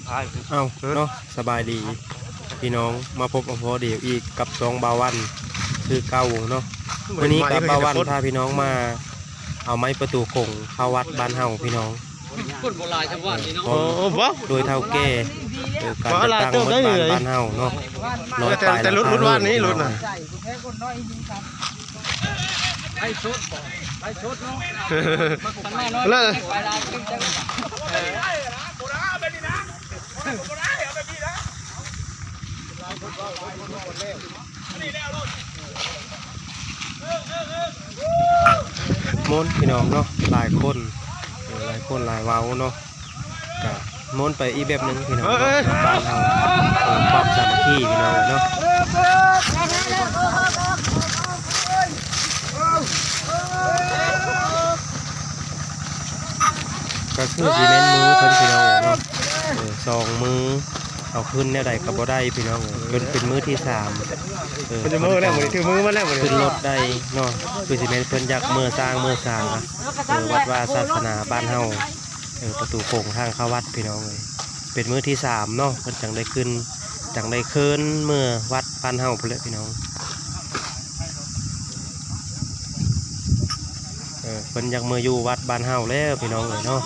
ເອົ້າເນາະ ສະບາຍດີພີ່ນ້ອງ ມາພົບມາພໍ້ດຽວອີກກັບຊ່ອງບ່າວວັນຄືເກົ່າເນາະ. ມື້ນີ້ກັບບ່າວວັນພາພີ່ນ້ອງມາເອົາໄມ້ປະຕູຂົງເຂົ້າວັດບ້ານເຮົາພີ່ນ້ອງ. ໂອ້ ໂດຍເຖົ້າແກ່ ເອີ ການຈັດຕັ້ງວັດບ້ານເຮົາເນາະ ຮ້ອຍປາຍຫຼັງຄາເລີຍພີ່ນ້ອງ. ແຕ່ ແຕ່ ແຕ່ລຸດ ລຸດວັນນີ້ ລຸດນະ. ໄລສົດ ໄລສົດເນາະ ເລີຍ ມ່ວນພີ່ນ້ອງເນາະ ຫຼາຍຄົນ ເອີ ຫຼາຍຄົນຫຼາຍເວົ້າເນາະ. ກະມ່ວນໄປອີກແບບໜຶ່ງພີ່ນ້ອງເນາະ ເອີ ບ້ານເຮົາ ເອີ ຄວາມສາມັກຄີພີ່ນ້ອງເນາະ. ກະຄືຊິແມ່ນມືເພິ່ນພີ່ນ້ອງເອີຍເນາະ ເອີ ສອງມື ເອົາຂຶ້ນແນວໃດກະບໍ່ໄດ້ພີ່ນ້ອງເອີຍ. ຈົນເປັນມື້ທີສາມ ເອີ ເພິ່ນຈະເມືອແລ້ວ ເພິ່ນຈະເມືອແລ້ວ ຂຶ້ນລົດໄດ້ເນາະ ຄືຊິແມ່ນເພິ່ນຢາກເມືອຊ້າງເມືອສາ ເອີ ວັດວາສາສະໜາບ້ານເຮົາ ເອີ ປະຕູໂຂງທາງເຂົ້າວັດພີ່ນ້ອງເອີຍ. ເປັນມື້ທີສາມເນາະ ເພິ່ນຈັ່ງໄດ້ຂຶ້ນ ຈັ່ງໄດ້ເຄີນເມືອວັດບ້ານເຮົາພຸ້ນແຫຼະພີ່ນ້ອງ. ເອີ ເພິ່ນຢາກເມືອຢູ່ວັດບ້ານເຮົາແລ້ວພີ່ນ້ອງເອີຍເນາະ.